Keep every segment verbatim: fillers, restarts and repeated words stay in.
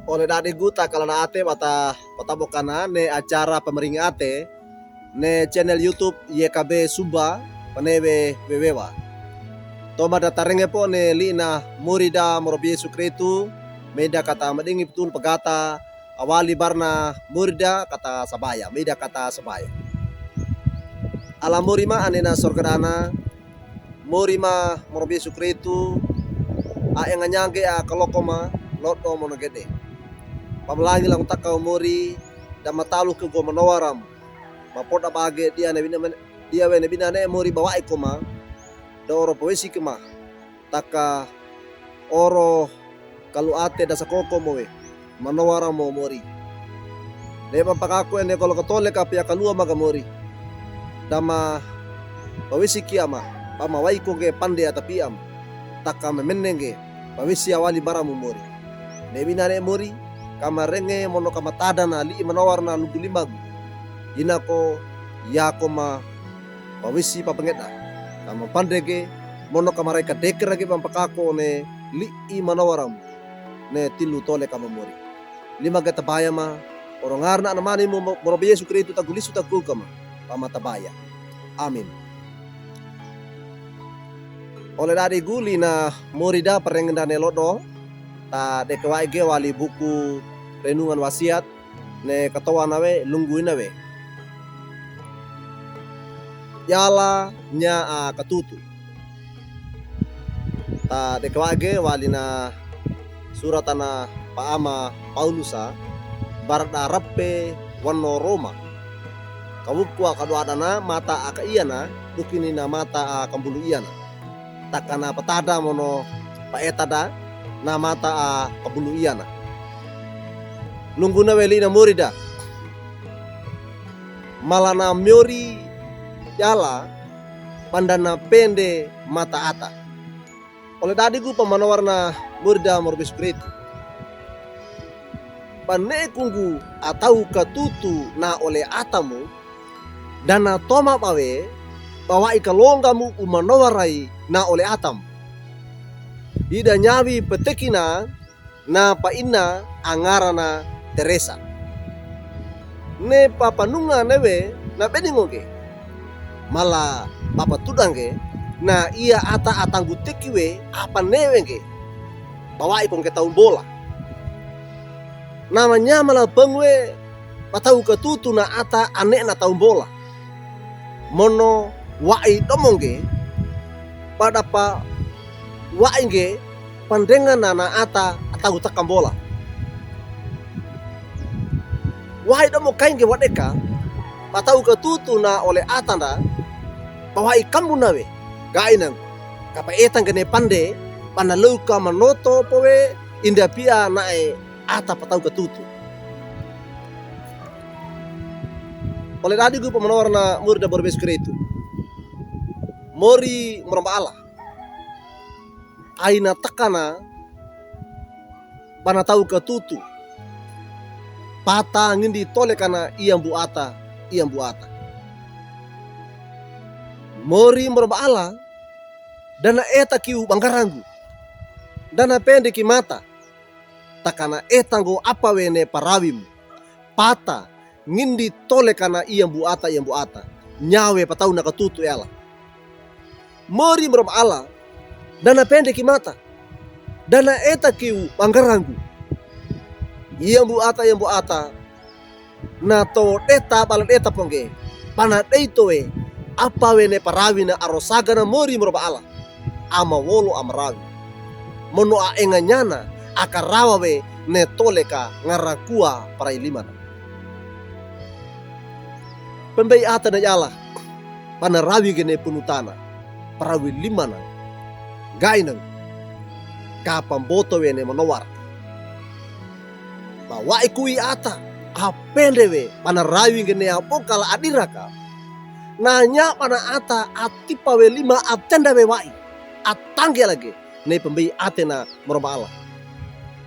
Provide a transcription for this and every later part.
Ole dadigu, takalana ate bata patabokan ne acara pamaringi ate ne channel YouTube Y K B Sumba, panewe wewewa. Tomadda tarenge po ne li'na morida morobi Yesu Kristu, meda kata madingi putun pagata, awali barna morida kata sabaya, meda kata sabaya. Ala mori ma anena sorga dana, mori ma morobi Yesu Kristu, a enganyange a kaloko ma, lodo monogede. Pamalangi langkutaka o mori, da mataluke go manowaram, mapoda bage dia ne bina, dia we ne bina ne mori bawa'i ko ma, da oro pawesi ke ma, taka oro kalu ate da sakoko mowe, manowaram mo mori. Ne pampakako ene kolo katole ka pia kalua maga mori. Da ma pawesi kia ma, pamawa'i ko ge pande atapiam. Taka memenenge, pawesi awali bara mo mori. Ne bina ne mori, kamarenge mono kamatadana li'i manowarna lugu limagu. Ina ko, yako ma pawesi papangeda. Kamapandege, mono kamarai kadekera ge pampakako ne li'i manowaram. Ne tilu tole kamamori. Lima ge tabaya ma, oro ngarna anamani mo, mo, morobi Yesu Kristu tagulisu takuka ma, pamatabaya. Amin. Ole dadigu, li'na morida parengenda ne lodo, ta dekewa'i ge wali buku Renungan Wasiat, ne katowana we, lunggu ina we. Yala nya a katutu. Ta dekewa'i ge wali na suratana pa'ama Paulusa, barada rape wano Roma. Kawuku a kadoadana mata a kaiyana, dukini na mata a kambuluiyana. Takana patada mono paetada, na mata a kambuluiyana. Lungguna we li'na morida. Malana miori yala, pandana pende mata ata. Ole dadigu pamanowarna morida morobi Yesu Kristu. Pane kunggu atau katutu na ole atamu, dana toma bawe, bawa'i kalonggamu umanowarai na ole atamu. Ida nyawi petekina, na pa'ina angarana Teresa. Ne papanunga newe na beningo ge. Mala papatudange, na iya ata atanggu tekiwe apanewe ge. Bawa'i ko ge taumbola. Na manya mala pengwe patau katutu na ata ane'na taumbola. Mono wa'i domo ge, padapa wa'i ge pandengana na ata atau takambola. Wa'i domo kai ge wadeka, patau katutu na ole atanda, pawa'i kambu nawe, ga'i nang, kapaetang gene pande, panaleu ka manoto powe, inda pia nae ata patau katutu. Ole dadigu pamanowarna morida morobi Yesu Kristu. Mori mromba ala. Aina takana, panatau katutu. Pata ngindi tole kana iyambu ata, iyambu ata. Mori mromba ala, dana eta kiu bangarangu. Dana pende ki mata. Takana eta ngo apa we ne parawimu. Pata, ngindi tole kana iyambu ata, iyambu ata. Nyawe patau na katutu yala. Mori mromba ala, dana pende ki mata. Dana eta kiu bangarangu. Iyambu ata, iyambu ata. Na to deta bala deta ponge. Pana deito we. Apa we ne parawina arosagana mori mromba ala. Ama wolo ama rawi. Mono a enganyana, a karawa we ne tole ka ngarakua parai limana. Pembei ata na yala, panarawi gene punutana, parawi limana, ga'i nang, kapamboto we ne manowar. Bawa'i kui ata, apende we, panarawi gene abokala adiraka. Nanya pana ata, atipa we lima atenda we wa'i, atangge lage, ne pembei atena mromba ala.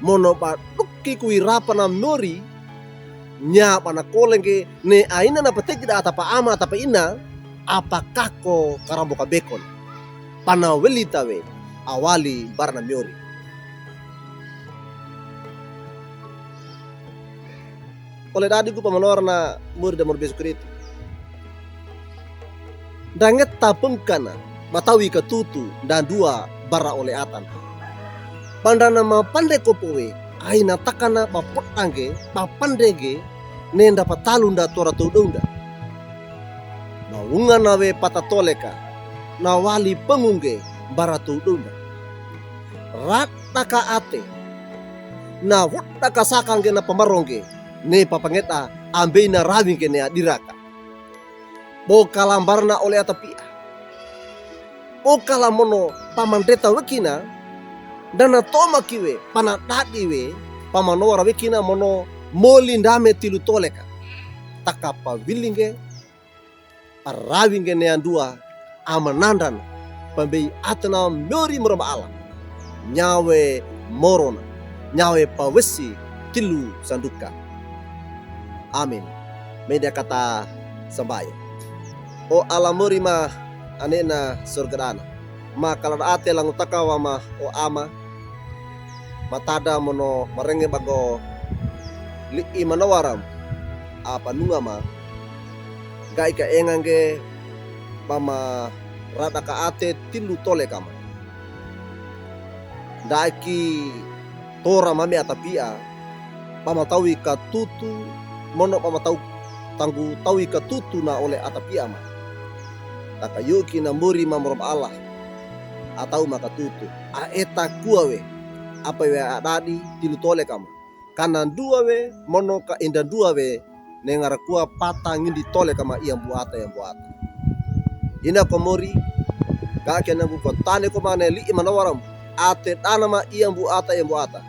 Mono baduki kui rapana mori, nya pana kolenge ne aina na patekida ata paama ata paina, apakako karambo kabekon. Pana welita we, awali barana mori. Ole dadigu pamanora na mori da moro Yesu Kristo. Nda ngeta pengkana, matawi katutu, nda nduwa bara ole atan. Pandana mapandeko powe, aina takana papodangge, papandege, ne nda patalu nda tora todounda. Mawungana we patatoleka, na wali pengungge bara todounda. Radaka ate, na wodaka sakangge na pamarongge, ne papangeda ambeina rawingge ne adiraka. Boka lambarana ole atapia. Boka lamono pamandreta wekina, ndana tomaki we, panadadi we, pamanowara wekina mono moli ndame tilu toleka. Taka pawilingge, parawingge ne anduwa, amanandrana, pambei atena mori moro maala. Nyawe morona, nyawe pawesi tilu sanduka. Amin. Meda kata sambaya. O ala mori ma anena sorga dana. Ma kalada ate langotaka wa ma o ama. Matada mono marenge bago li'i manawaram. Apanunga ma. Gaika engangge pama radaka ate tilu toleka ma. Ndaki tora mame atapia, pamatawi katutu, mono pamatau tanggu tawi katutu na ole atapia ma. Taka yoki na mori ma moro maala, atau ma katutu. Aeta kuwa we, apa we adadi tilu toleka ma. Kana nduwa we, mono ka inda nduwa we, ne ngara kuwa pata ngindi toleka ma iambuata, iambuata. Ina ko mori, gaki nanggu ko tane ko mane li'i manawaram, ate dana ma iambuata, iambuata.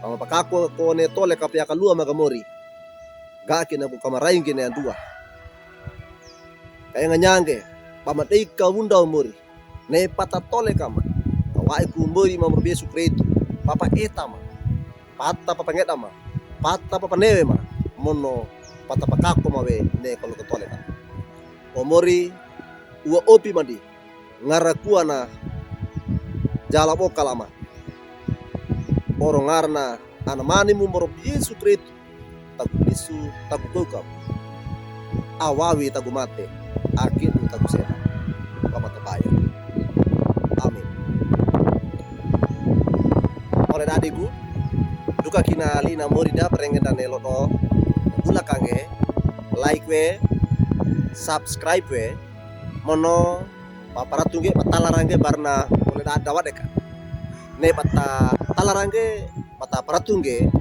Pama pakako ko ne toleka pia kalua ma ka mori. Gaki nanggu kamaraingge ne anduwa. Kaenga nyangge, pama dei ka wunda o mori. Ne pata toleka ma. Kawa'iku mori ma moro Yesu Kristo. Papa eta ma. Pata papangeda ma. Pata papanewe ma. Mono pata pakako ma we ne kolo ko toleka. O mori uwa opi mandi. Ngara kuwa na jala boka lama. Oro ngarana ana mani mu moro Yesu Kristo. Taku Kristo, taku kokam. Awawi taku mate, akindu taku sena. Pama tabaya. Amin. Ole dadigu, duka kina li'i na mori da parenge dane lodo, bula kange, like we, subscribe we, mono, paparatunge, patalarangge barna, ole da, dawadeka. Ne pata, talarangge, pata paratunge,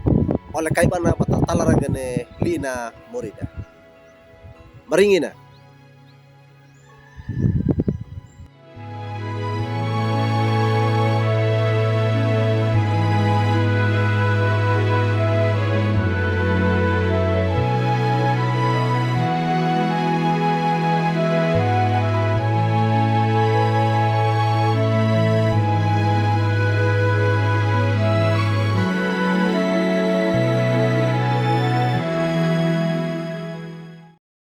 ole kai bana pata talarangge ne li'i na mori da. Maringina,